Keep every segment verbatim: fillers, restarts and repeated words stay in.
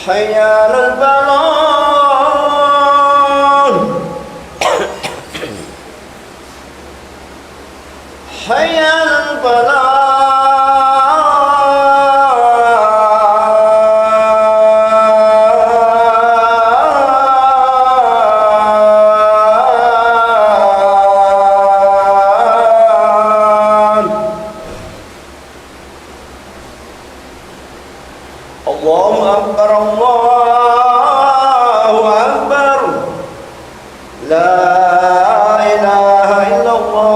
حي على الفلاح. حي على الفلاح. الله أكبر، الله أكبر. لا إله إلا الله.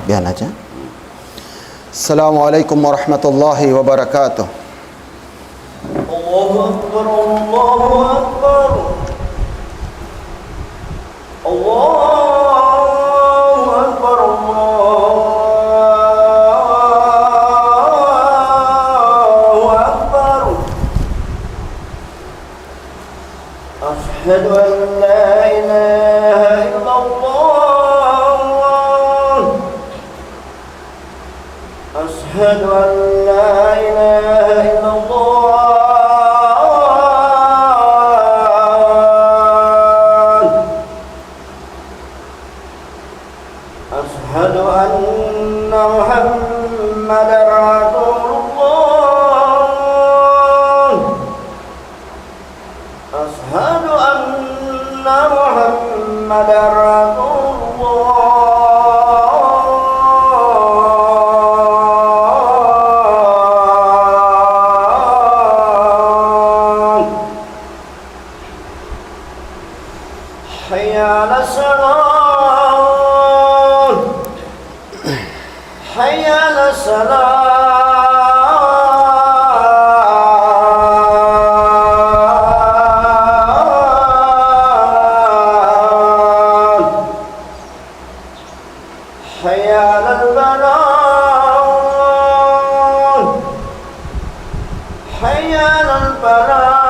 Biya' na hadja. Assalamu alaykum warahmatullahi wabarakatuh. الله أكبر، الله أكبر. الله أكبر، الله أكبر. أشهد أن لا إله إلا الله. أشهد أن لا إله إلا الله. أشهد أن محمدا رسول الله. أشهد أن محمدا رسول الله. حي على الصلاة. حي على الصلاة. حي على الفلاح. حي على الفلاح.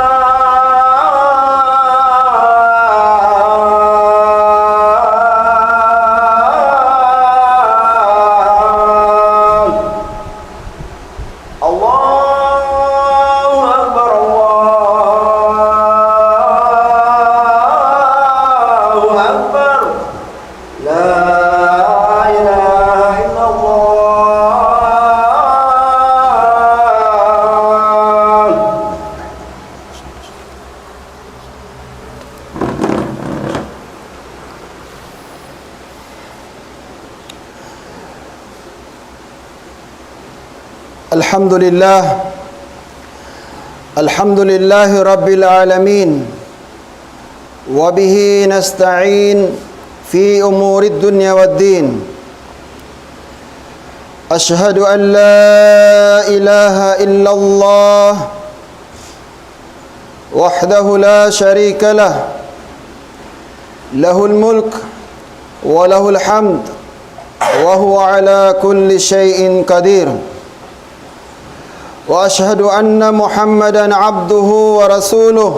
الله أكبر، الله أكبر. لا إله إلا الله. الحمد لله. الحمد لله رب العالمين. وبه نستعين في أمور الدنيا والدين. أشهد أن لا إله إلا الله وحده لا شريك له، له الملك وله الحمد وهو على كل شيء قدير. وأشهد أن محمدا عبده ورسوله،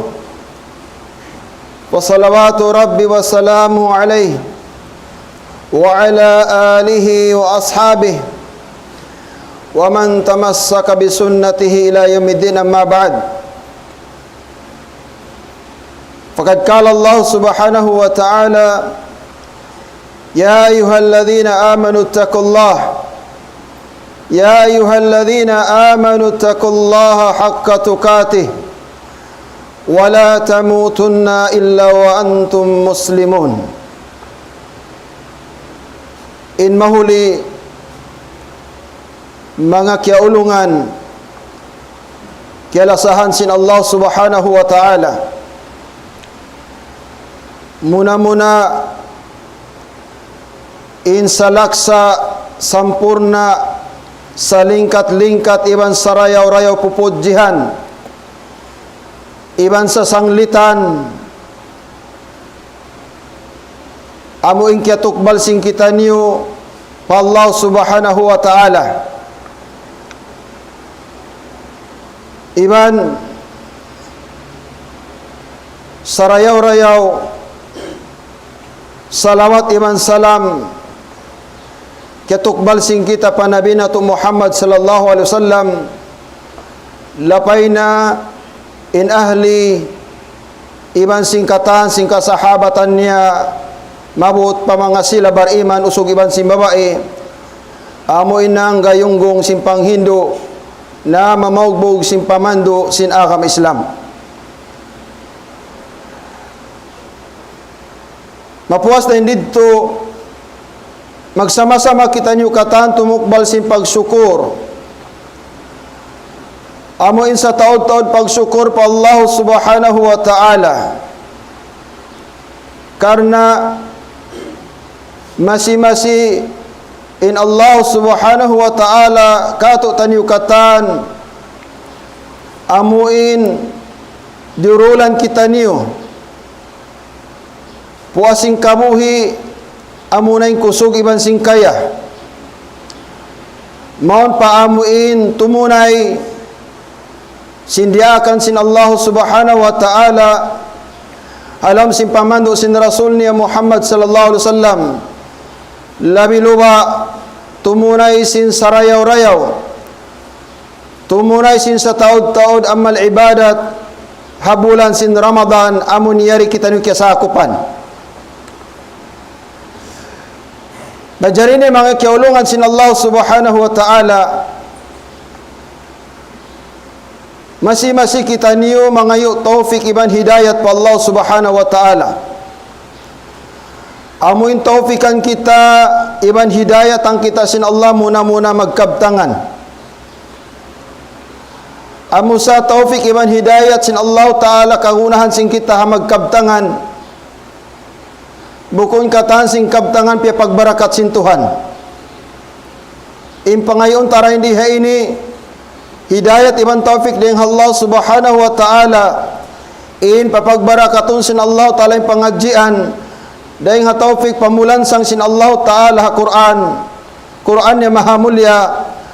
وصلوات ربي وسلامه عليه وعلى آله وأصحابه ومن تمسك بسنته إلى يوم الدين، أما بعد. فقد قال الله سبحانه وتعالى: يا أيها الذين آمنوا اتقوا الله، يا أيها الذين آمنوا اتقوا الله حق تقاته ولا تموتن إلا وأنتم مسلمون. In mahuli manga kiyaulungan, kiyalasahan sin Allah Subhanahu wa Ta'ala. Muna-muna in salaksa sampurna', salingkat-lingkat iban sarayaw-rayaw pupudjihan iban sasanglitan, amu in kiyatukbal sin kitaniyu pa Allah Subhanahu wa Ta'ala. Iban sarayaw-rayaw salawat iban salam kiyatukbal sin kita pa Nabi natu' Muhammad sallallahu alayhi wasallam, lapay na in ahli iban sin katan sin kasahabatan niya, maabut pa manga sila bariman usug iban sin babai, amu in nanggayunggung sin panghindu' na mamaugbug sin pamandu' sin agama Islam. Mapuas dayn didtu, magsama-sama kitaniyu katan tumukbal sin pagsukur. Amu in sataud-taud pagsukur pa Allah Subhanahu wa Ta'ala. Karna' masi-masi In Allah Subhanahu wa Ta'ala katu'taniyu katan, amuin diyurulan kitaniyu puas sin kabuhi', amuna in kusug iban sin kaya. Mawn pa amuin tumunay sin diyaakan sin Allah Subhanahu wa Ta'ala, ha lawm sin pamandu' sin Rasul niya Muhammad sallallahu alayhi wasallam, labi luba' tumunay sin sarayaw-rayaw, tumunay sin sataud-taud amal ibadat ha bulan sin Ramadan, amun yari kitaniyu kiyasakupan. Manjari ini manga kiyaulungan sin Allah Subhanahu wa Ta'ala, masi-masi kitaniyu mangayu' tawfik iban hidayat pa Allah Subhanahu wa Ta'ala. Amuin tawfikan kita iban hidayatan kita sin Allah, muna-muna magkabtangan. Amu sa tawfik iban hidayat sin Allah Ta'ala kagunahan sin kita ha magkabtangan, bukun katan sin kabtangan piyapagbarakat sin Tuhan. In pangayuun ta dayn di ha ini, hidayat iban tawfik dayn ha Allah Subhanahu wa Ta'ala. In papagbarakatun sin Allah Ta'ala in pangadjian, dayn ha tawfik pamulansang sin Allah Ta'ala ha Qur'an. Qur'an niya mahamulya,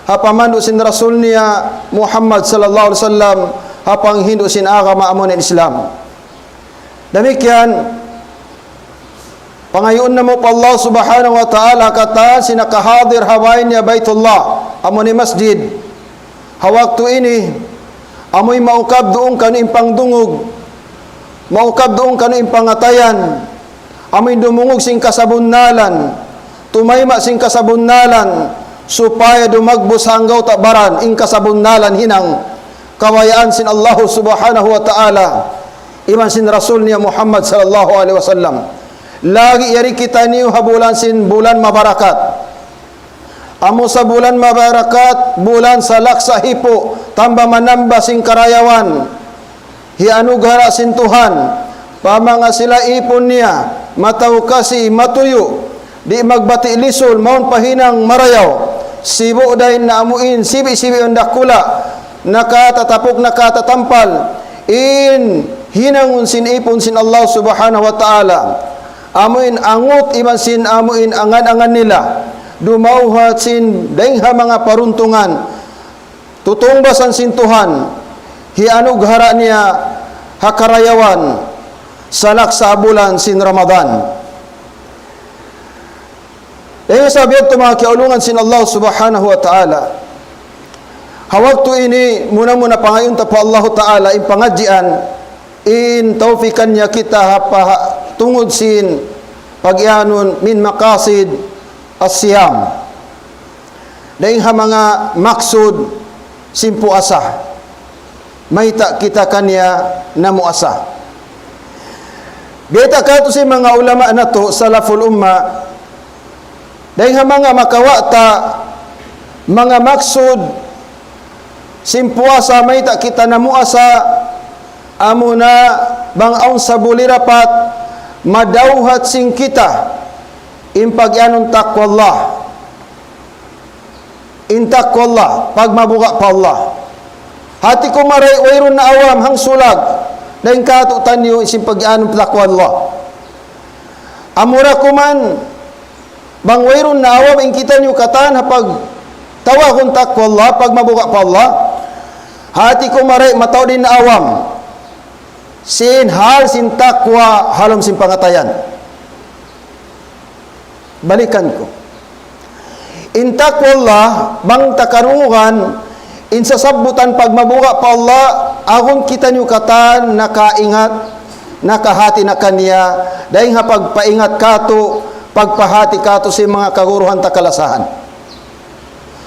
ha pamandu' sin Rasul niya Muhammad sallallahu alayhi wasallam, ha panghindu' sin agama amun Islam. Damikkiyan, pangayuun namu' pa Allah Subhanahu wa Ta'ala katan sin nakahadir ha bāy niya Baytullah, amun masjid. Ha waktu ini, amuin maukab duun kaniyu in pangdungug, maukab duun kaniyu in pangatayan, amuin dumungug sin kasabunnalan, tumayma' sin kasabunnalan, supaya dumagbus ha anggawta' baran in kasabunnalan hinang kabayaan sin Allah Subhanahu wa Ta'ala iban sin Rasul niya Muhammad sallallahu alayhi wasallam. Lagi' yari kitaniyu ha bulan sin bulan mabarakat. Amu sa bulan mabarakat, bulan salaksa hipu', tamba manamba sin karayawan. Hiyanughara' sin Tuhan pa manga sila ipun niya, mataw kasi, matuyu', di' magbati' lisul, mawn pa hinang marayaw. Sibu' dayn na amuin sibi'-sibi' in dakula', nakatatapuk, nakatatampal in hinangun sin ipun sin Allah Subhanahu wa Ta'ala. Amuin angut iban sin amuin angan-angan nila, dumawhat sin dayng ha manga paruntungan, tutungbasan sin Tuhan, hiyanughara' niya ha karayawan salaksa bulan sin Ramadan. Dayng ha sabab yadtu, manga kiyaulungan sin Allah Subhanahu wa Ta'ala, ha waktu ini, muna-muna pangayuun ta pa Allah Ta'ala in pangadjian, in tawfikan niya kita ha pa-, tungud sin pag-iyanun min maqasid as-siyam. Dayng ha manga maksud sin puasa, mayta' kita kaniya namuasa. Biyayta' katu' sin manga ulama natu', salaful umma, dayng ha manga makawa' ta manga maksud sin puasa, mayta' kita namuasa, amuna bang awn sabuli dapat madawhat sin kita in pag-iyanun taqwa Allah. In taqwa Allah, pagmabuga' pa Allah. Hati ku mari wayruun na awam hangsulag dayng katu'taniyu sin pag-iyanun taqwa Allah. Amura kuman, bang wayruun na awam in kitaniyu katan ha pagtawagun taqwa Allah, pagmabuga' pa Allah, hati ku mari mataud in awam sin hal sin taqwa ha lawm sin pangatayan. Balikan ku. In taqwa Allah, bang ta karungugan, in sasabbutan pagmabuga' pa Allah, agun kitaniyu katan nakaingat, nakahati na kaniya, dayng ha pagpaingat katu', pagpahati katu' sin manga kaguruhan ta kalasahan.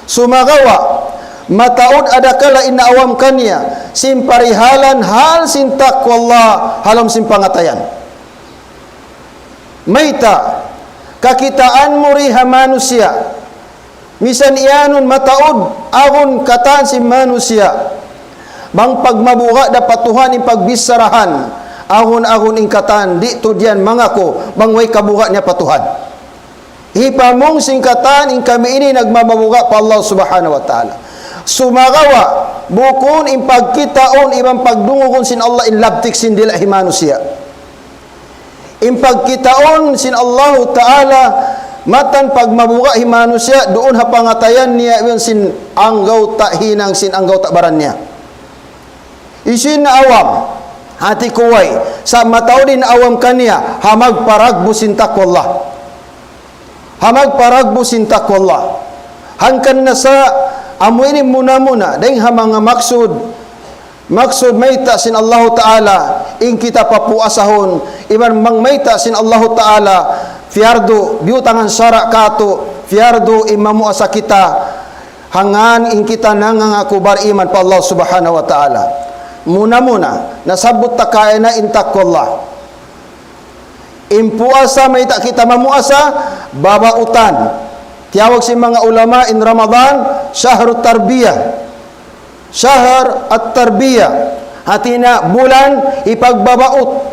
Sumagawa', mataud adakala in awam kaniya, sin parihalan hal sin taqwa Allah, ha lawm sin pangatayan. Mayta', kakitaan mu di ha manusiya'. Misan iyanun mataud, agun katan sin manusiya'. Bang pagmabuga' da pa Tuhan in pagbicharahan, agun-agun in katan, di' tuud yan mangaku, bang way kabuga' niya pa Tuhan. Hipamung sin katan in kami ini nagmamabuga' pa Allah Subhanahu wa Ta'ala. Sumagawa', bukun in pagkitaun iban pagdungugun sin Allah in labtik sin dila' hi manusiya'. In pagkitaun sin Allahu Ta'ala, mattan pagmabuga' hi manusiya', duun ha pangatayan niya iban sin anggawta' hinang sin anggawta' baran niya. Hisiyu in awam, hati kuway, sa' mataud in awam kaniya, ha magparagbu sin taqwa Allah. Ha magparagbu sin taqwa Allah. Hangkan na sa' amu ini muna-muna, dayng ha manga maksud, maksud mayta' sin Allahu Ta'ala, in kita papuasahun, iban bang mayta' sin Allahu Ta'ala, piyardu, biyutangan sara' katu', piyardu in mamuasa kita, hangkan in kita nangangaku bariman pa Allah Subhanahu wa Ta'ala. Muna-muna, nasabbut ta kaina in taqwa Allah. In puasa, mayta' kita mamuasa, babautan. Tiyawag sin manga ulama in Ramadan, shahrut tarbiyah. Shahr at-tarbiyah. Hati niya bulan hipagbabaut.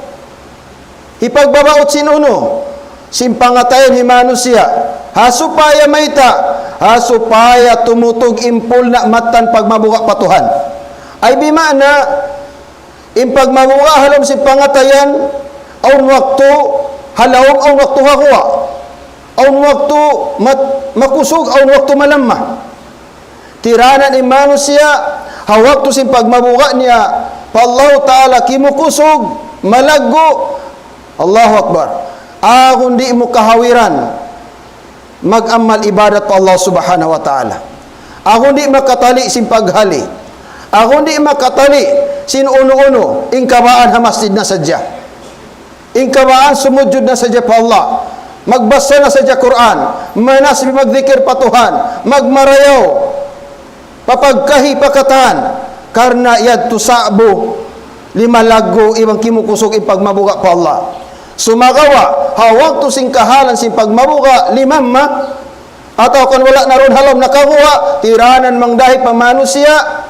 Hipagbabaut sin unu? Sin pangatayan hi manusiya'. Ha supaya mayta', ha supaya tumutug in pulna' mattan pagmabuga' pa Tuhan. Ay bima'na, in pagmabuga' ha lawm sin pangatayan, awn waktu ha lawm, awn waktu ha guwa'. Awn waktu mat-, makusug, awn waktu malamma. Tiranan in manusiya', ha waktu sin pagmabuga' niya pa Allahu Ta'ala kimukusug, malaggu', Allahu Akbar. Agun di' mu kahawiran mag-amal ibadat pa Allah Subhanahu wa Ta'ala. Agun di' makatali' sin paghali. Agun di' makatali' sin unu-unu, in kabaan ha masjid na sadja. In kabaan sumujud na sadja pa Allah. Magbasa na sadja Qur'an. Manasbih, magdikir pa Tuhan. Magmarayaw. Papagkahi pa katan. Karna' yadtu sa'bu. Lima laggu' iban kimukusug in pagmabuga' pa Allah. Sumagawa', ha waktu sin kahalan sin pagmabuga', limamma, atawa kan wala' na duun ha lawm nakaguwa', tiranan mangdahi pa manusiya',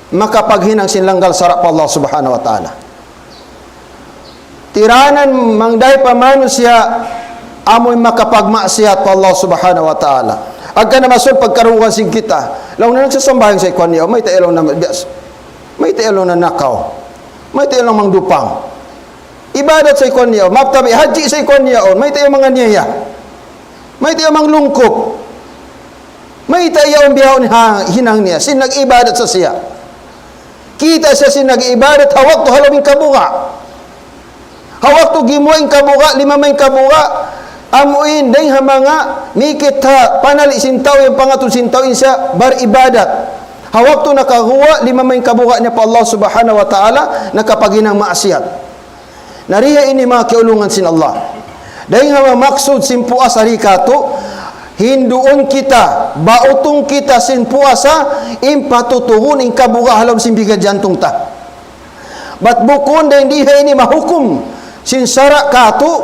makapaghinang sin langgal sara' pa Allah Subhanahu wa Ta'ala. Tiranan mangdahi pa manusiya', amuin makapagmaksiat pa Allah Subhanahu wa Ta'ala. Hangkan na masul pagkarungugan sin kita. Laung na nagsasambahayang sa ikuan niya, mayta' laung na bias. Mayta' laung na nakaw. Mayta' laung mangdupang. Ibadat sa ikuan niya, maptabi haji sa ikuan niya, mayta' manga niya. Mayta' manglungkup. Mayta' yaun bihaun ha hinang niya. Sin nag-ibadat sa siya. Kita' siya sin nag-ibadat, ha waktu ha lawm in kabuga'. Ha waktu gimuwa' in kabuga', limamma in kabuga', amuin dayng ha manga mikit ha panali' sin tau, in pangatud sin tau, in siya baribadat. Ha waktu nakaguwa', limamma in kabuga' niya pa Allah Subhanahu wa Ta'ala, nakapaghinang maksiat. Na di ha ini manga kiyaulungan sin Allah. Dayng ha manga maksud sin puasa di katu', hinduun kita, bautun kita sin puasa, in patutuhun in kabuga' ha lawm sin biga' jantung ta. Bat bukun dayng di ha ini mahukum sin sara' katu',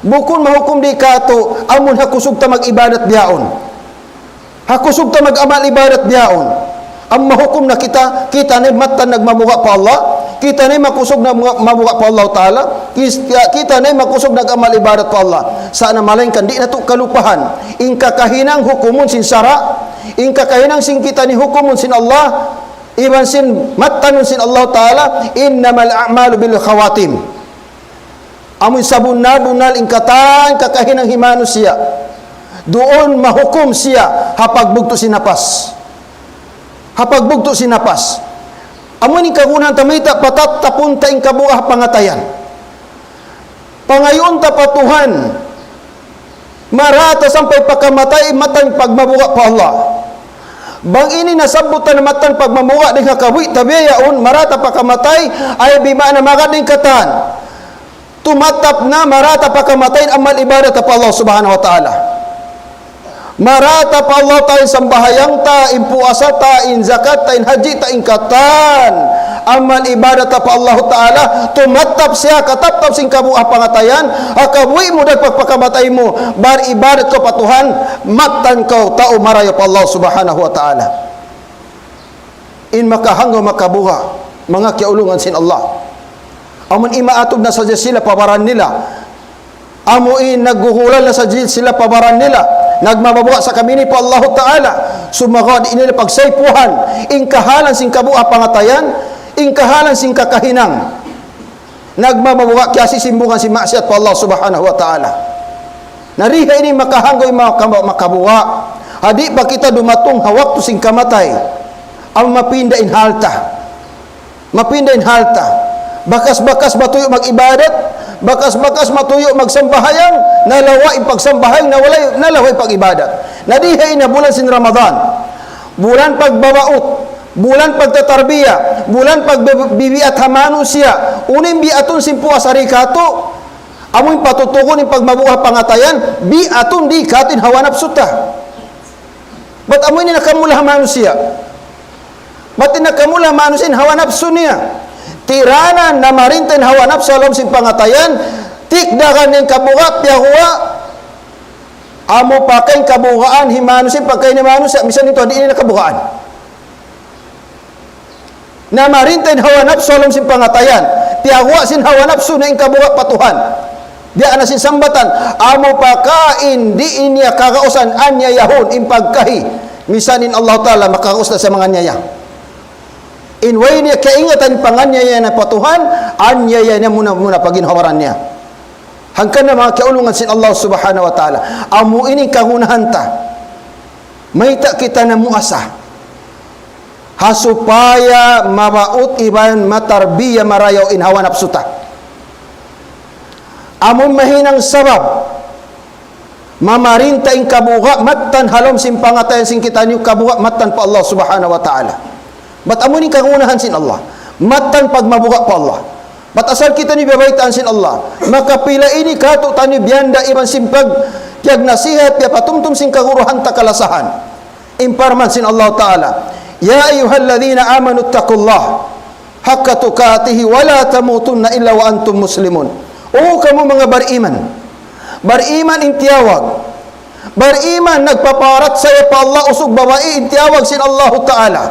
bukun mahukum di katu', amun ha kusug ta mag-ibadat bihaun. Ha kusug ta mag-amal ibadat bihaun. Amu mahukum na kita, kita na in mattan nagmabuga' pa Allah, kita na in makusug nagmabuga' pa Allah Ta'ala, kis-, kita na in makusug nag-amal ibadat pa Allah. Sa' na malaingkan di' natu' kalupahan. In kakahinang hukumun sin sara', in kakahinang sin kita ini hukumun sin Allah, iban sin mattanun sin Allah Ta'ala, إنما الأعمال بالخواتيم. Amun sabunnal-bunnal in katan kakahinang hi manusiya'. Duun mahukum siya ha pagbugtu' sin napas. Ha pagbugtu' sin napas. Amun in kagunahan ta mayta' patattapun ta in kabuga' ha pangatayan. Pangayuun ta pa Tuhan. Marata sampay pakamatay, mattan pagmabuga' pa Allah. Bang ini nasabbut na mattan pagmabuga' dayn ha kabuhi' ta biya' yaun, marata pakamatay, ay bima'na magad in katan. Tumattap na marata pakamatay in amal ibadat pa Allah Subhanahu wa Ta'ala. Marata pa Allah Ta'ala in sambahayang ta, in puasa ta, in zakat ta, in haji ta, in katan amal ibadat pa Allah Ta'ala, tumattap siya, katattap sin kabuhi' pangatayan, ha kabuhi' mu dagpak pakamatay mu, baribadat kaw pa Tuhan, mattan kaw tau marayaw pa Allah Subhanahu wa Ta'ala. In makahanggaw makabuga', manga kiyaulungan sin Allah. Amun imaatub na sadja sila pa baran nila. Amu in naghuhulal na sadja sila pa baran nila. Nagmabuga' sa kami ini pa Allahu Ta'ala. Sumagawa' di' nila pagsaypuhan in kahalan sin kabuga' pangatayan, in kahalan sin kakahinang. Nagmabuga' kiyasisimbungan sin maksiat pa Allah Subhanahu wa Ta'ala. Na di' ha ini makahanggaw in maka-, makabuga'. Ha di' pa kita dumatung ha waktu sin kamatay. Amu mapinda in hal ta. Mapinda in hal ta. Bakas-bakas matuyu' mag-ibadat, bakas-bakas matuyu' magsambahayang, nalawa' in pagsambahayang, nawala', nalawa' in pag-ibadat. Na di' ha ini bulan sin Ramadan. Bulan pagbabaut, bulan pagtatarbiya, bulan pagbibiat ha manusiya'. Unu in biatun sin puasa di' katu', amu in patutugun in pagmabuga' pangatayan, biatun di' katu' in hawa napsu ta. Bat amu ini nakamula ha manusiya'. Bat in nakamula ha manusiya' in hawa napsu niya. Tiranan namarinta in hawa napsu ha lawm sin pangatayan, tikdagan in kabuga', piyaguwa', amu pakain kabugaan hi manusiya', pakain hi manusiya', misan itu di' ini nakabugaan. Namarinta in hawa napsu ha lawm sin pangatayan. Piyaguwa' sin hawa napsu niya in kabuga' pa Tuhan. Biya' na sin sambatan, amu pakain di' niya kagausan anyayahun in pagkahi. Misan in Allah Ta'ala makagaus na sa manganyaya. In way niya kaingatan panganyaya na pa Tuhan, anyaya niya muna-muna pa ginhawa-baran niya. Hangkan na manga kiyaulungan sin Allah Subhanahu wa Ta'ala. Amu ini kagunahan ta. Mayta' kita namuasa. Ha supaya mabaut iban matarbiya marayaw in hawa napsu ta. Amun mahinang sabab, mamarinta in kabuga' mattan ha lawm sin pangatayan sin kitaniyu kabuga' mattan pa Allah Subhanahu wa Ta'ala. Bat amu ini kagunahan sin Allah. Mattan pagmabuga' pa Allah. Bat asal kitaniyu biyabaytaan sin Allah. Makapila ini katu'taniyu biyanda iban sin pag-, piyagnasihat, piyapatumtum sin kaguruhan ta kalasahan. In parman sin Allah Ta'ala, يا أيها الذين آمنوا اتقوا الله حق تقاته ولا تموتن إلا وأنتم مسلمون. O kamu manga bariman. Bariman in tiyawag. Bariman nagpaparachaya pa Allah usug babai in tiyawag sin Allah Ta'ala.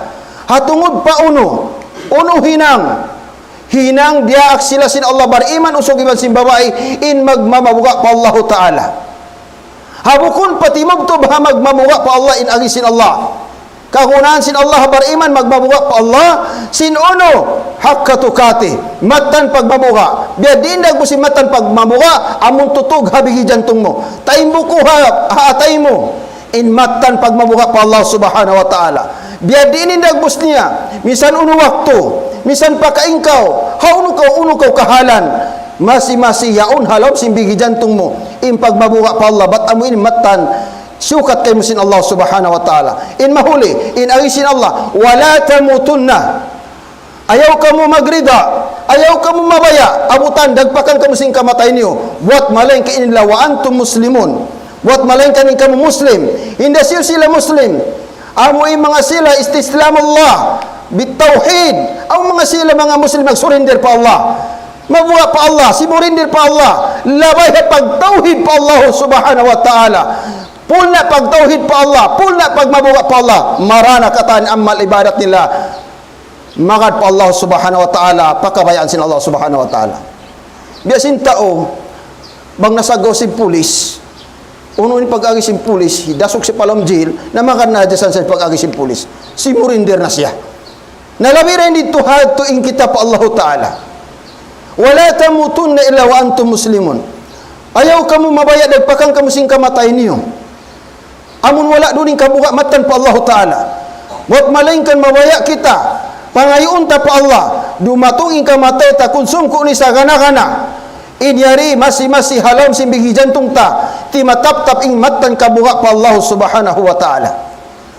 Ha tungud pa unu, unu hinang, hinang diyaak sila sin Allah bariman usug iban sin babai in magmamabuga' pa Allah Ta'ala. Ha bukun pa timubtub ha magmabuga' pa Allah in agi sin Allah. Kagunahan sin Allah bariman magmabuga' pa Allah sin unu, حق تقاته. Mattan pagmabuga'. Biya' diin dagbus in mattan pagmabuga', amun tutug ha bigi jantung mu. Taimbuku ha, ha atay mu. In mattan pagmabuga' pa Allah Subhanahu wa Ta'ala. Biya' diin in dagbus niya. Misan unu waktu, misan pakain kaw, ha unu kaw, unu kaw kahalan. Masi-masi yaun ha lawm sin bigi jantung mu. In pagmabuga' pa Allah, bat amu in mattan siyukat kaymu sin Allah Subhanahu wa Ta'ala. In mahuli, in agi sin Allah, ولا تموتن. Ayaw kamu magrida, ayaw kamu mabaya', abutan, dagpakan kamu sin kamatay niyu. Buwat malaingkan إلا وأنتم مسلمون. Buwat malaingkan in kamu Muslim. Hinda siyu sila Muslim. Amu in manga sila استسلام الله بالتوحيد. Amu manga sila manga Muslim nagsurrender pa Allah. Mabuga' pa Allah, simurrender pa Allah. Labay ha pagtawhid pa Allah Subhanahu wa Ta'ala. Pulna pagtawhid pa Allah, pulna pagmabuga' pa Allah. Marana katan amal ibadat nila. Magad pa Allah Subhanahu wa Ta'ala, pakabayaan sin Allah Subhanahu wa Ta'ala. Biya' sin tau, bang nasaggaw sin pulis, unu in pag-agi sin pulis, dasuk siya pa lawm jail, na magad na hadja san sin pag-agi sin pulis. Simurrender na siya. Na labi dayn didtu hadtu in kita pa Allahu Ta'ala. ولا تموتن إلا وأنتم مسلمون. Ayaw kamu mabaya' dagpakan kamu sin kamatay niyu. Amun wala' duun in kabuga' mattan pa Allahu Ta'ala. Buwat malaingkan mabaya' kita. Pangayuun ta pa Allah. Dumatung in kamatay ta kunsum ku ni sa gana-gana. In yari masi-masi ha lawm sin bigi jantung ta. Timataptap in mattan kabuga' pa Allah Subhanahu wa Ta'ala.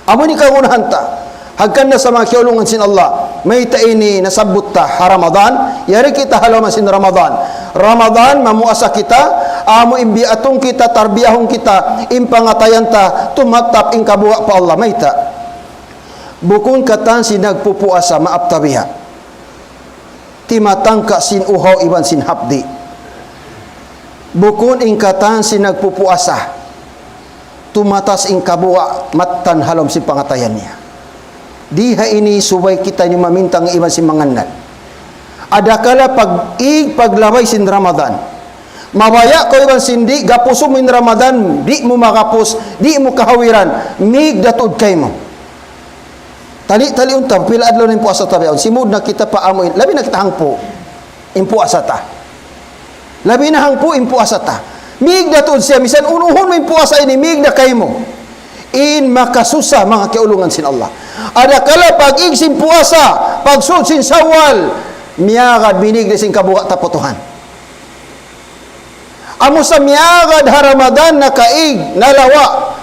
Amu ini kagunahan ta. Hangkan na sa manga kiyaulungan sin Allah. Mayta' ini nasabbut ta ha Ramadan. Yari kita ha lawm sin Ramadan. Ramadan, mamuasa kita. Amu in biatun kita, tarbiyahun kita. In pangatayan ta, tumatap in kabuga' pa Allah. Mayta'. Bukun katan sin nagpupuasa, maap ta biha'. Timatangka sin uhaw iban sin hapdi'. Bukun in katan sin nagpupuasa. Tumatas in kabuga' mattan ha lawm sin pangatayan niya. Di ha ini subay kitaniyu mamintang iban sin mangannal. Adakala pag-ig paglabay sin Ramadan. Mabaya' kaw iban sin di', gapusun mu in Ramadan, di' mu magapus, di' mu kahawiran, mīg da tuud kaymu. Tali, tali unta, pila adlaw na in puasa ta bihaun. Simud na kita pa amu in, labi na kita hangpu'. In puasa ta. Labi na hangpu' in puasa ta. Mīg da tuud siya, misan unuhun mu in puasa ini, mīg da kaymu. In makasusa, manga kiyaulungan sin Allah. Adakala pag-ig sin puasa, pagsud sin Shawwal, miyagad binig da sin kabuga' ta pa Tuhan. Amu sa miyagad ha Ramadan nakaig, nalawa'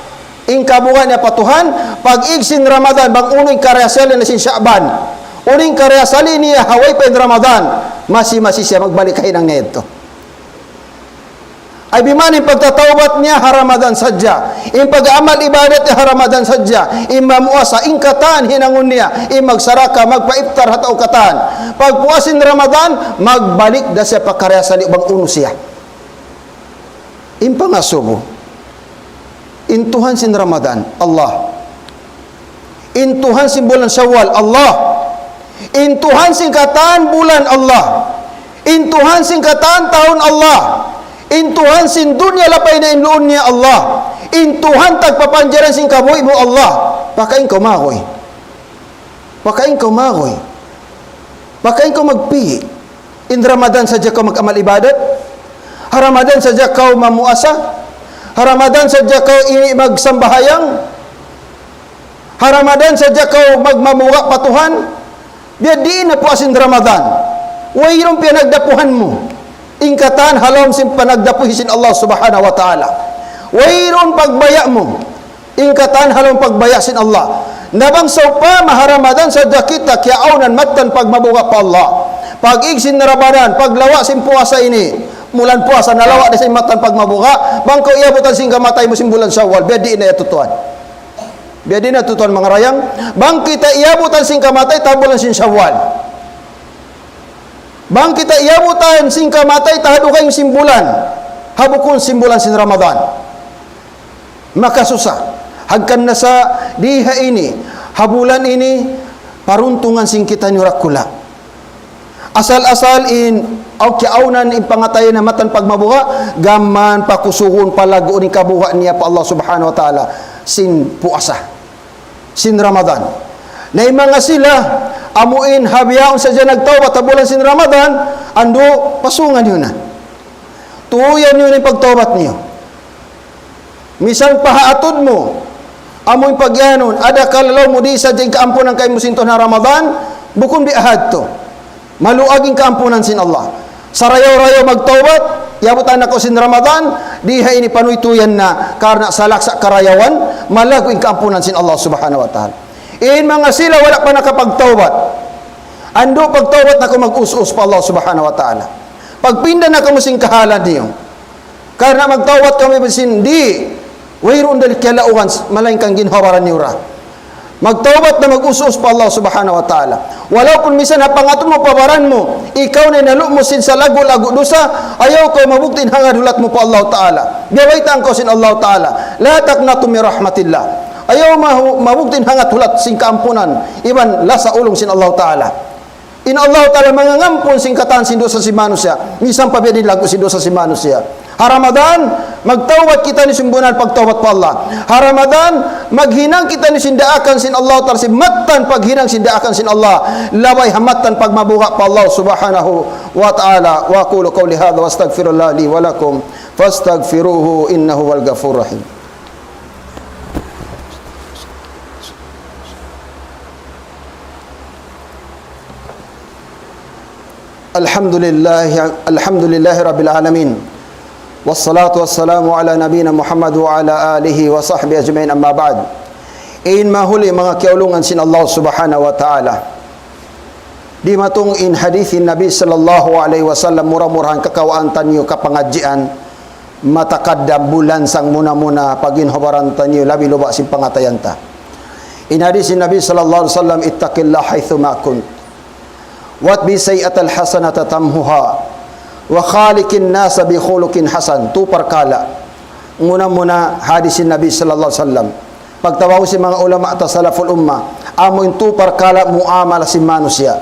in kabuga' niya pa Tuhan, pag-ig sin Ramadan, bang unu in kariyasali na sin Sha'ban, unu in kariyasali niya ha way pa in Ramadan, masi-masi siya magbalik ha hinang niya yadtu. Ay biman in pagtatawbat niya ha Ramadan sadja, in pag-amal ibadat niya ha Ramadan sadja, in mamuasa, in katan hinangun niya, in magsaraka, magpaiftar ha tau katan. Pagpuas sin Ramadan, magbalik da siya pa kariyasali bang unu siya. In pangasubu, in Tuhan sin Ramadan, Allah. In Tuhan sin bulan Shawwal, Allah. In Tuhan sin katan bulan, Allah. In Tuhan sin katan tahun, Allah. In Tuhan sin dunya lapay na in luun niya, Allah. In Tuhan tagpapanjaran sin kabuhi' mu, Allah. Pakain kaw magoy. Pakain kaw magoy. Pakain kaw magpi. In Ramadan sadja kaw mag-amal ibadat? Ha Ramadan sadja kaw mamuasa? Ha Ramadan sadja kaw i-, magsambahayang? Ha Ramadan sadja kaw magmabuga' pa Tuhan? Biya' diin na puas sin Ramadan. Wayruun piyanagdapuhan mu. In katan ha lawm sin panagdapuhi sin Allah Subhanahu wa Ta'ala. Wayruun pagbaya' mu. In katan ha lawm pagbaya' sin Allah. Na bang sawpama ha Ramadan sadja kita kiyaawnan mattan pagmabuga' pa Allah. Pag-ig sin Ramadan, paglawa' sin puasa ini, mulan puasa, nalawa' da sin mattan pagmabuga', bang kaw iyabutan sin kamatay mu sin bulan Shawwal, biya' diin na yadtu tuwan. Biya' diin na yadtu tuwan manga dayang, bang kita iyabutan sin kamatay, ta bulan sin Shawwal. Bang kita iyabutan sin kamatay, ta ha dugaing sin bulan, ha bukun sin bulan sin Ramadan. Makasusa. Hangkan na sa di ha ini, ha bulan ini, paruntungan sin kitaniyu dakula'. Asal-asal in, aw kiyaawnan in pangatayan na mattan pagmabuga', gam mayan pakusugun palagguun in kabuga' niya pa Allah Subhanahu wa Ta'ala, sin puasa, sin Ramadan. Na in manga sila, amu in ha bihaun sadja nagtawbat ha bulan sin Ramadan, andu', pasungan niyu na. Tuyan niyu na in pagtawbat niyu. Misan pa ha atud mu, amu in pagiyanun, adakala laung mu di' sadja in kaampunan kaymu sin Tuhan ha Ramadan, bukun biya' ha yadtu. Maluag in kaampunan sin Allah. Sarayaw-rayaw magtawbat, iyabutan na kaw sin Ramadan, di' ha ini panuytuyan na, karna' salaksa' karayawan, malaggu' in kaampunan sin Allah Subhanahu wa Ta'ala. In manga sila wala' pa nakapagtawbat, andu' pagtawbat na kaw mag-us-us pa Allah Subhanahu wa Ta'ala. Pagpinda na kamu sin kahalan niyu. Karna' magtawbat kamu iban sin di', wayruun da kiyalaugan, malaingkan ginhawa-baran niyu ra. Magtawbat na mag-us-us pa Allah Subhanahu wa Ta'ala. Walaupun misan ha pangatud mu pa baran mu, ikaw na in nalu' mu sin salaggu'-laggu' dusa, ayaw kaw mabugti' in hangad hulat mu pa Allah Ta'ala. Biya' baytaan kaw sin Allah Ta'ala. لا تقنطوا من رحمة الله. Ayaw mahu-, mabugti' in hangad hulat sin kaampunan, iban lasa ulung sin Allah Ta'ala. In Allah Ta'ala mangangampun sin katan sin dusa sin manusiya'. Misan pa biya' diin laggu' sin dusa sin manusiya'. Ha Ramadan, magtawbat kitaniyu sin bunnal pagtawbat pa Allah. Ha Ramadan, maghinang kitaniyu sin daakan sin Allah Ta'ala, sin mattan paghinang sin daakan sin Allah. Labay ha mattan pagmabuga' pa Allah Subhanahu wa Ta'ala. وأقول قولي هذا وأستغفر الله لي ولكم فاستغفروه إنه هو الغفور الرحيم. الحمد لله، الحمد لله رب العالمين. والصلاة والسلام على نبينا محمد وعلى آله وصحبه أجمعين، أما بعد. In mahuli manga kiyaulungan sin Allah Subhanahu wa Ta'ala. Dimatung in hadith in Nabi sallallahu alayhi wasallam, mura-murahan kakawaan taniyu kapangadjian, matakaddam bulansang muna-muna pa ginhawa-baran taniyu labi luba' sin pangatayan ta. In hadith in Nabi sallallahu alayhi wasallam, اتق الله حيثما كنت وأتبع السيئة الحسنة تمحها وخالق الناس بخلق حسن. Tu parkala'. Muna-muna hadith in Nabi sallallahu alayhi wasallam. Pagtawagun sin manga ulama ta salaful ummah, amu in tu parkala' muamala sin manusiya'.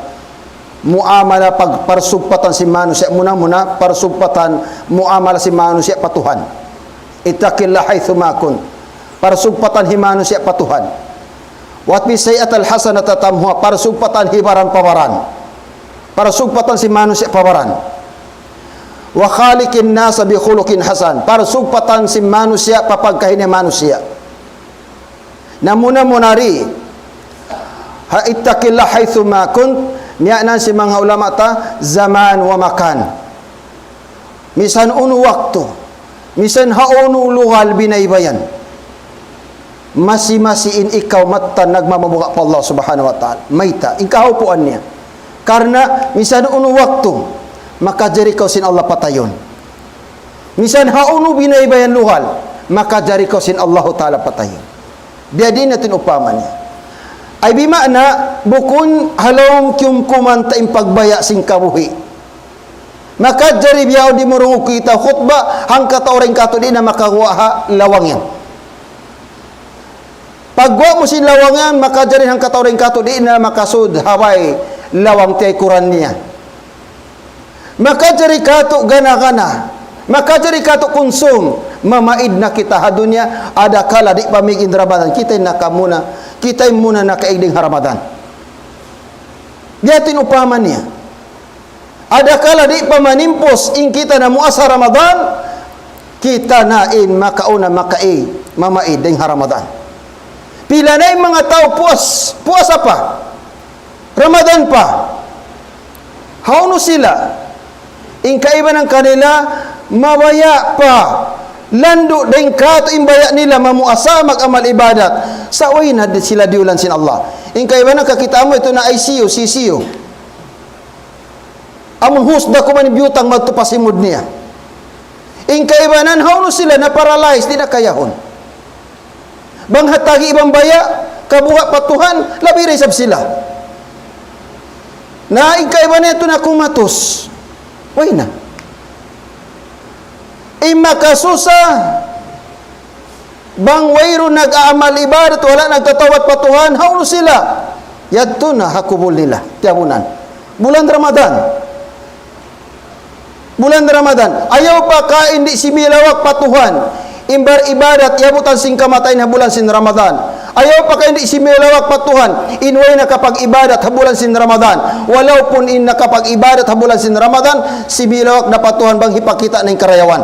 Muamala pag-, parsugpatan sin manusiya', muna-muna, parsugpatan muamala sin manusiya' pa Tuhan. اتق الله حيثما كنت. Parsugpatan sin manusiya' pa Tuhan. وأتبع السيئة الحسنة تمحها. Parsugpatan hibaran pa baran. Parsugpatan sin manusiya' pa baran. وخالق الناس بخلق حسن. Parsugpatan sin manusiya' pa pagkahi niya manusiya'. Na muna-muna ri, ha, اتق الله حيثما كنت, niya nan sin manga ulama ta, zaman wa makan. Misan unu waktu, misan ha unu lugal binaybayan. Masi-masi in ikaw mattan nagmamabuga' pa Allah Subhanahu wa Ta'ala. Mayta', in kahaupuan niya. Karna' misan unu waktu, makajari kaw sin Allah patayun. Misan ha unu binaybayan lugal, makajari kaw sin Allahu Ta'ala patayun. Biyadiin na in upama niya. Ay bima'na, bukun ha lawm kiyumkuman ta in pagbaya' sin kabuhi'. Makajari biya' dimurungug kita khutba, hangkatau dayn kātu' di' na makaguwa' ha lawang yan. Pagguwa' mu sin lawang yan, makajari hangkatau dayn kātu' di' na makasud ha way lawang tiyaykuran niya. Makajari kātu' gana-gana, makajari kātu' kunsum, mamaid na kita ha dunya, adakala di' pa mig in Ramadan, kita in nakamuna, kita in muna nakaig dayn ha Ramadan. Biya' ha yan in upama niya. Adakala di' pa manimpus in kita namuasa Ramadan, kita na in makauna makaig, mamaid dayn ha Ramadan. Pila na in manga tau puas, puasa pa, Ramadan pa. Hawnu sila? In kaibanan kanila, mabaya' pa. Landu' dayn kātu' in baya' nila mamuasa, mag-amal ibadat. Sa' way na di-, sila diyulan sin Allah. In kaibanan kakita' mu yadtu na I C U, C C U. Amun husda kuman biyutang madtu pa simud niya. In kaibanan hawnu sila na-paralyze, di' na kayahun. Bang ha tagi' bang baya', kabuga' pa Tuhan, labi da isab sila. Na in kaibanan yadtu na kumatus. Way na. In makasusa, bang wayruun nag-aamal ibadat, wala' nagtatawbat pa Tuhan, hawnu sila? Yadtu na ha kubul nila, tiyabunan. Bulan Ramadan. Bulan Ramadan. Ayaw pa kain di' similawak pa Tuhan. In bar-ibadat, iyabutan sin kamatayan ha bulan sin Ramadan. Ayaw pa kain di' similawak pa Tuhan. In way nakapag-ibadat ha bulan sin Ramadan. Walaupun in nakapag-ibadat ha bulan sin Ramadan, similawak na pa Tuhan bang hipakita' na in karayawan.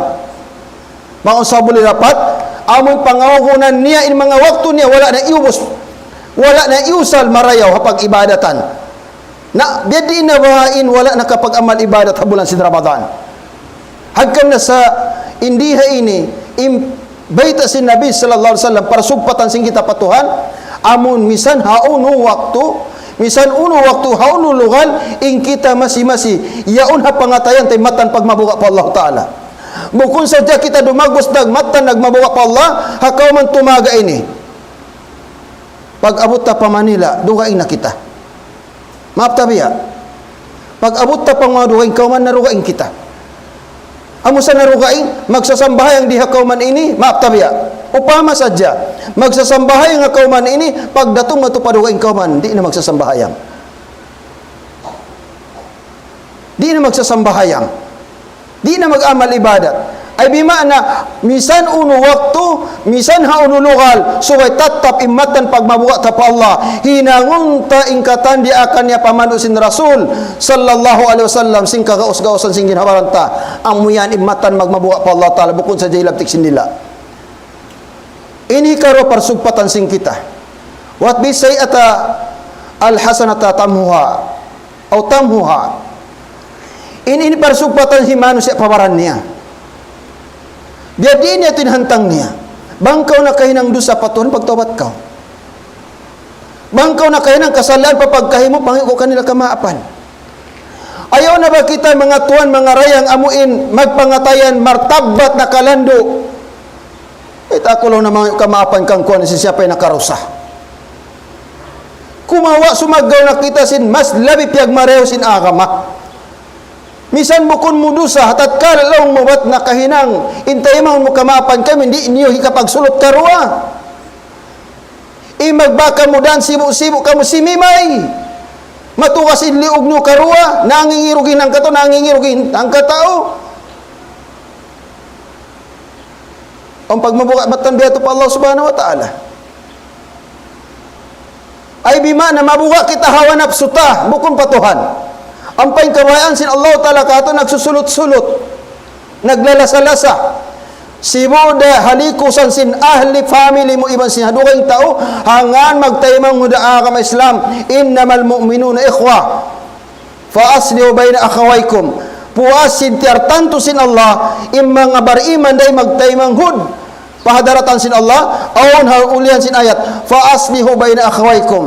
Bang unsa' buli dapat, amun pangawgunan niya in manga waktu niya, wala' na iyubus, wala' na iyusal marayaw ha pag-ibadatan. Na, biyadiin na baha' in wala' nakapag-amal ibadat ha bulan sin Ramadan. Hangkan na sa' in di ha ini, in bayta' sin Nabi sallallahu alayhi wasallam, parsugpatan sin kita pa Tuhan, amun misan ha unu waktu, misan unu waktu, ha unu lugal, in kita masi-masi, yaun ha pangatayan ta in mattan pagmabuga' pa Allah Ta'ala. Bukun sadja kita dumagbus nagmattan nagmabuga' pa Allah, ha kawman tumaga ini. Pag-abut ta pa Manila, dugaing na kita. Maap ta biya'. Pag-abut ta pa manga dugaing kawman, narugaing kita. Amu sa narugaing, magsasambahayang di ha kawman ini, maap ta biya'. Upama sadja, magsasambahayang ha kawman ini, pagdatung madtu pa dugaing kawman, di' na magsasambahayang. Di' na magsasambahayang. Di' na mag-amal ibadat. Ay bima'na, misan unu waktu, misan ha unu lugal, subay tattap in mattan pagmabuga' ta pa Allah. Hinangun ta in katan diyaakan niya pamandu' sin Rasul sallallahu alayhi wasallam, sin kagaus-gausan sin ginhawa-baran ta. Amu yan in mattan magmabuga' pa Allah Ta'ala, bukun sadja hilabtik sin dila'. Ini karuwa parsugpatan sin kita. وأتبع السيئة الحسنة تمحها أو تمحها. In ini parsugpatan sin manusiya' pa baran niya. Biyadiin niya in hantang niya. Bang kaw nakahinang dusa pa Tuhan, pagtawbat kaw. Bang kaw nakahinang kasalaan pa pagkahi mu, pangayu' kaw kanila kamaapan. Ayaw na ba kita manga tuwan, manga dayang amuin magpangatayan martabbat nakalandu'. Ita aku laung na mangayu' kamaapan kangkuan sin siyapa in nakarusa. Kumawa' sumaggaw na kita sin mas labi piyagmarayaw sin agama. Misan bukun mu dusa, tatkala laung mu bat nakahinang, in taymaun mu kamaapan kami, di' niyu hikapagsulut karuwa. In magbaka mu dan sibu'-sibu' kamu simimay. Matugas in liug niyu karuwa, nangingirugi in hangkatau, nangingirugi in hangkatau. Awn pagmabuga' mattan biya' yadtu pa Allah Subhanahu wa Ta'ala. Ay bima'na mabuga' kita hawa napsu ta, bukun pa Tuhan. Ampa in kabayaan sin Allah Ta'ala katu' nagsusulut-sulut, naglalasa-lasa. Sibu' da ha likusan sin ahli family mu iban sin ha dugaing tau, hangkan magtaymanghud ha agama Islam, إنما المؤمنون إخوة فأصلحوا بين أخويكم. Puas sin tiyartantu sin Allah, in manga bariman da in magtaymanghud pa hadaratan sin Allah, awn ha ulihan sin ayat, فأصلحوا بين أخويكم.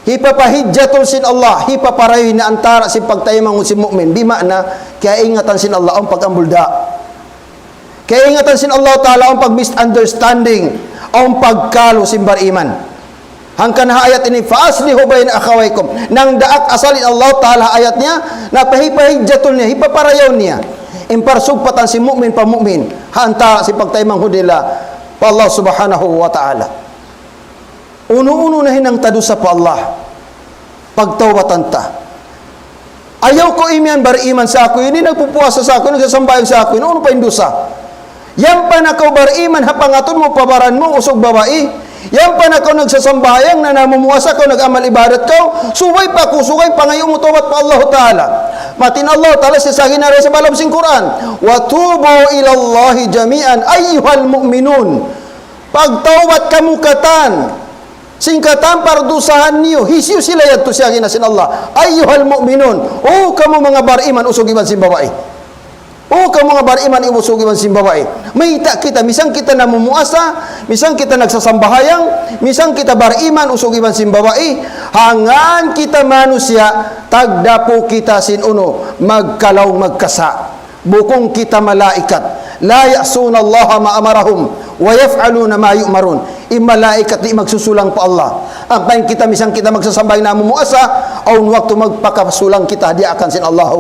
Hipapahidjatul sin Allah, hipaparayaw na antara' sin pagtaymanghud sin mu'min. Bima'na, kiyaingatan sin Allah awn pag-ambulda'. Kiyaingatan sin Allah Ta'ala awn pag-misunderstanding, awn pagkalu sin bariman. Hangkan ha ayat ini, فأصلحوا بين أخويكم. Nangdaak asal in Allah Ta'ala ha ayat niya, na pahipahidjatul niya, hipaparayaw niya in parsugpatan sin mu'min pa mu'min, ha antara' sin pagtaymanghud nila pa Allah Subhanahu wa Ta'ala. Unu-unu nahinang ta dusa pa Allah, pagtawbatan ta. Ayaw kaw imiyan bariman sa aku ini, nagpupuasa sa aku, nagsasambahayang sa aku ini, unu pa in dusa? Yan pa na kaw bariman ha pangatud mu pa baran mu, usug babai. Yan pa na kaw nagsasambahayang, na namumuasa kaw, nag-amal ibadat kaw, subay pa aku, subay pangayu' mu tawbat pa Allah Ta'ala. Matin Allah Ta'ala, siya sa ginara sa balam sin Quran, وتوبوا إلى الله جميعا أيها المؤمنون. Pagtawbat kamu katan sin katan pardusahan niyu, hisiyu sila yadtu siya ginara sin Allah. أيها المؤمنون, O kamu manga bariman, usug iban sin babai. O kamu manga bariman, usug iban sin babai. Mayta' kita, misan kita namumuasa, misan kita nagsasambahayang, misan kita bariman, usug iban sin babai, hangkan kita manusiya', tagdapu kita sin unu, magkalaung magkasa'. Bukun kita malaikat. لا يعصون الله ما أمرهم ويفعلون ما يؤمرون. In malaikat di' magsusulang pa Allah. Ampa in kita, misan kita magsasambahayang, namumuasa, awn waktu magpakasulang kita ha daakan sin Allah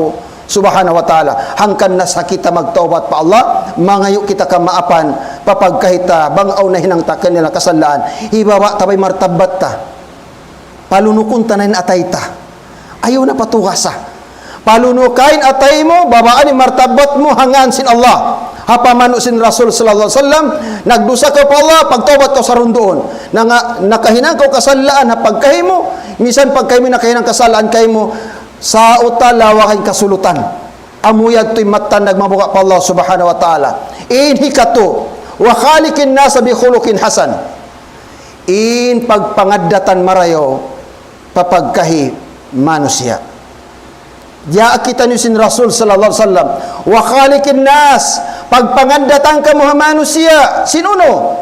Subhanahu wa Ta'ala. Hangkan na sa kita magtawbat pa Allah, mangayu' kita kamaapan, pa pagkahi ta, bang awn nahinang ta kanila kasalaan. Hibaba' ta bay martabbat ta. Palunukun ta na in atay ta. Ayaw na patugasa. Palunuka in atay mu, babaan in martabbat mu ha ngan sin Allah. Ha pamanu' sin Rasul sallallahu alayhi wasallam, nagdusa kaw pa Allah, pagtawbat kaw sarunduun. Na nga, nakahinang kaw kasalaan ha pagkahi mu, misan pagkahi mu nakahinang kasalaan kaymu, sauta lawa' in kasulutan. Amu yadtu in mattan nagmabuga' pa Allah Subhanahu wa Ta'ala. In hikatu, وخالق الناس بخلق حسن. In pagpangaddatan marayaw pa pagkahi manusiya'. Diyaa kitaniyu sin Rasul sallallahu alayhi wasallam, وخالق الناس, pagpangaddatan kamu ha manusiya'. Sin unu?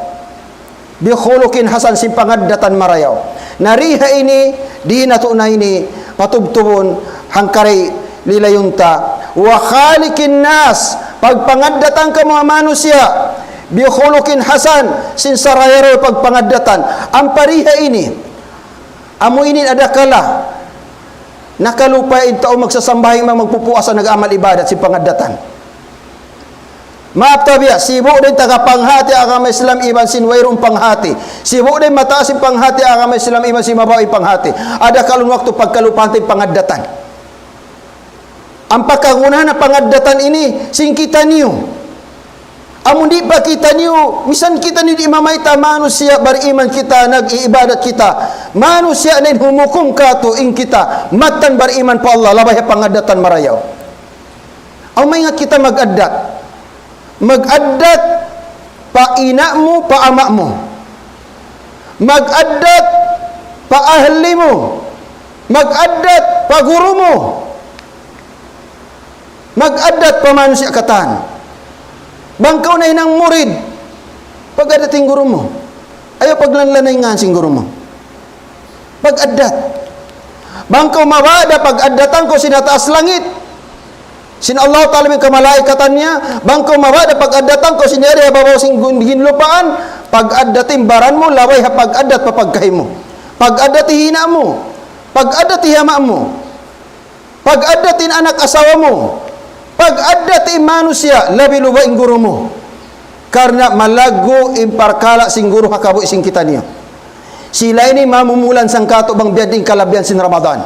بخلق حسن, sin pangaddatan marayaw. Na di ha ini, di natu' na ini patubtubun, hangkan di' lilayun ta. وخالق الناس, pagpangaddatan kamu ha manusiya'. بخلق حسن, sin saraya-raya pagpangaddatan. Ampa di ha ini, amu ini adakala nakalupa in tau magsasambahayang, magpupuasa, nag-amal ibadat sin pangaddatan. Maap ta biya', sibu' da in taga panghati agama Islam iban sin wayruun panghati. Sibu' da in mataas in panghati agama Islam iban sin mababa' in panghati. Adakala awn waktu pagkalupahan ta in pangaddatan. Ampa kagunahan ha pangaddatan ini, sin kitaniyu. Amun di' pa kitaniyu, misan kitaniyu di' mamayta' manusiya' bariman kita, nag-iibadat kita. Manusiya' na in humukum katu' in kita, mattan bariman pa Allah, labay ha pangaddatan marayaw. Aw maingat kita mag-addat. Mag-addat pa ina' mu, pa ama' mu. Mag-addat pa ahli mu. Mag-addat pa guru mu. Mag-addat pa manusiya' katan. Bang kaw nahinang murid, pag-addat in guru mu. Ayaw paglanlanay ngan sin guru mu. Pag-addat. Bang kaw mabaya' da pag-addatan kaw sin ha taas langit, sin Allah Ta'ala iban kamalaikatan niya, bang kaw mabaya' da pag-addatan kaw sin yari ha babaw sin gun-, ginlupaan, pag-addat in baran mu, labay ha pag-addat pa pagkahi mu. Pag-addat in ina' mu, pag-addat in ama' mu. Pag-addat in anak asawa mu, pag-addat in manusiya', labi luba in guru mu. Karna' malaggu' in parkala' sin guru ha kabuhi' sin kitaniyu. Sila ini mamumulan sangkatu' bang biya' diin kalabihan sin Ramadan.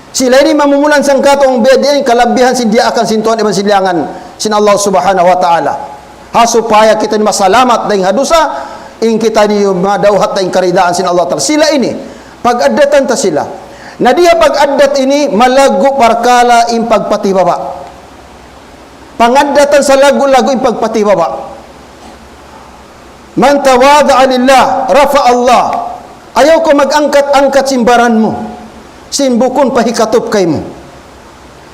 Sila ini mamumulan sangkatu' bang biya' diin kalabihan sin diyaakan sin Tuhan iban sin liyangan sin Allah Subhanahu wa Ta'ala. Ha supaya kita ini masalamat dayn ha dusa, in kita ini madawhat dayn karidaan sin Allah Ta'ala. Sila ini, pag-addatan ta sila. Na di' ha pag-addat ini, malaggu' parkala' in pagpatibaba'. Pangaddatan sa laggu'-laggu' in pagpatibaba'. من تواضع لله رفعه الله. Ayaw kaw mag-angkat-angkat sin baran mu, sin bukun pa hikatup kaymu.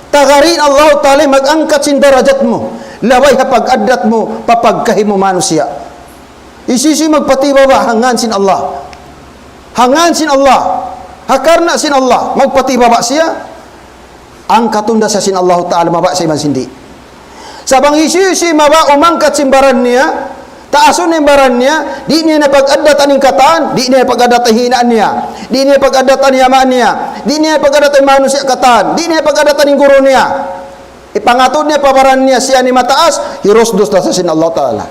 Tagarin Allah Ta'ala mag-angkat sin darajat mu, labay ha pag-addat mu, pa pagkahi mu manusiya'. Hisiyu-siyu magpatibaba' ha ngan sin Allah. Ha ngan sin Allah. Ha karna' sin Allah. Magpatibaba' siya. Angkatun da sa sin Allahu Ta'ala mababa' sa iban sin di'. Sa' bang hisiyu-siyu mababa' umangkat sin baran niya, taasun in baran niya, di' niya na pag-addatan in katan, di' niya pag-addatan hinaan niya, di' niya pag-addatan yaman niya, di' niya pag-addatan manusiya' katan, di' niya pag-addatan in guru niya. Ipangatud niya pa baran niya siya in mataas, hirusdus da sa sin Allah Ta'ala.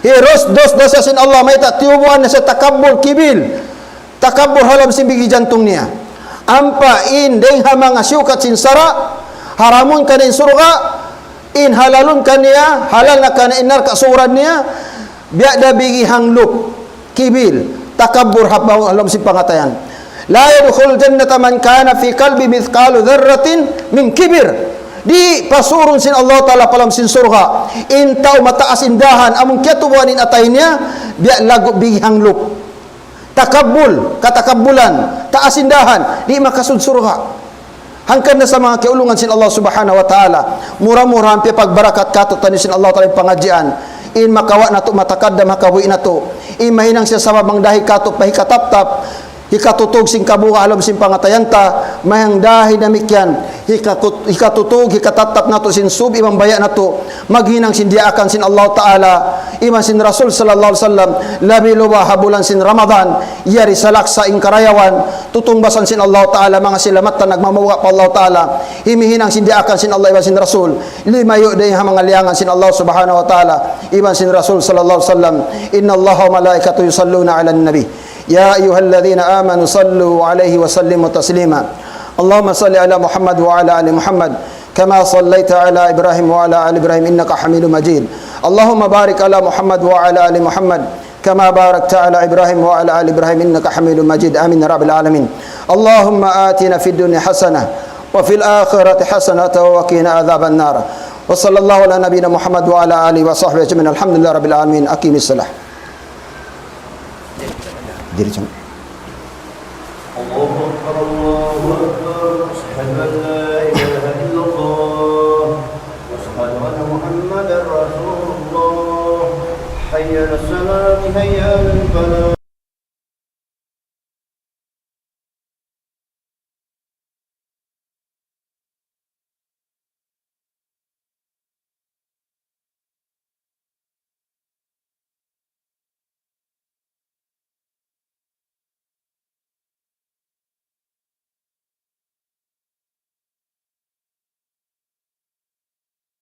Hirusdus da sa sin Allah, mayta' tiyubuan niya sa takabbul, kibil. Takabbul ha lawm sin bigi jantung niya. Ampa in dayng ha manga siyukat sin sara', haramun kaniya in surga', in halalun kaniya, halal na kaniya in narka' suguran niya, biya' da bigi hanglup, kibil, takabbul ha lawm sin pangatayan. لا يدخل الجنة من كان في قلبه مثقال ذرة من كبر. Di' pasurun sin Allah Ta'ala pa lawm sin surga' in tau mataas in dahan, amun kiyatubuan in atay niya, biya' laggu' bigi hanglup. Takabbul, katakabbulan, taas in dahan, di' makasud surga'. Hangkan na sa manga kiyaulungan sin Allah Subhanahu wa Ta'ala, mura-murahan piyapagbarakat kātu'niyu sin Allah Ta'ala in pangadjian, in makawa' natu' matakaddam ha kabuhi' natu', in mahinang siya sabab mangdahi kātu' pa hikataptap, hikatutug sin kabuga' ha lawm sin pangatayan ta, mangdahi damikkiyan, hikakut-, hikatutug, hikataptap natu' sin sub iban baya' natu', maghinang sin diyaakan sin Allah Ta'ala, iban sin Rasul sallallahu alayhi wasallam, labi-labi ha bulan sin Ramadan, yari salaksa in karayawan, tutungbasan sin Allah Ta'ala, manga sila mattan nagmamauga' pa Allah Ta'ala, himihinang sin diyaakan sin Allah iban sin Rasul, limayu' dayn ha manga liyangan sin Allah Subhanahu wa Ta'ala, iban sin Rasul sallallahu alayhi wasallam. إن الله وملائكته يصلون على النبي، يا أيها الذين آمنوا صلوا عليه وسلموا تسليما. اللهم صل على محمد وعلى آل محمد كما صليت على إبراهيم وعلى آل إبراهيم إنك حميد مجيد. اللهم بارك على محمد وعلى آل محمد كما باركت على إبراهيم وعلى آل إبراهيم إنك حميد مجيد. آمين يا رب العالمين. اللهم آتنا في الدنيا حسنة وفي الآخرة حسنة وقنا عذاب النار. وصلى الله على نبينا محمد وعلى آله وصحبه أجمعين. الحمد لله رب العالمين. أقم الصلاة. Diri jam. الله أكبر، الله أكبر، أشهد أن لا إله إلا الله، أشهد أن محمدا رسول الله، حي على الصلاة، حي على الفلاح.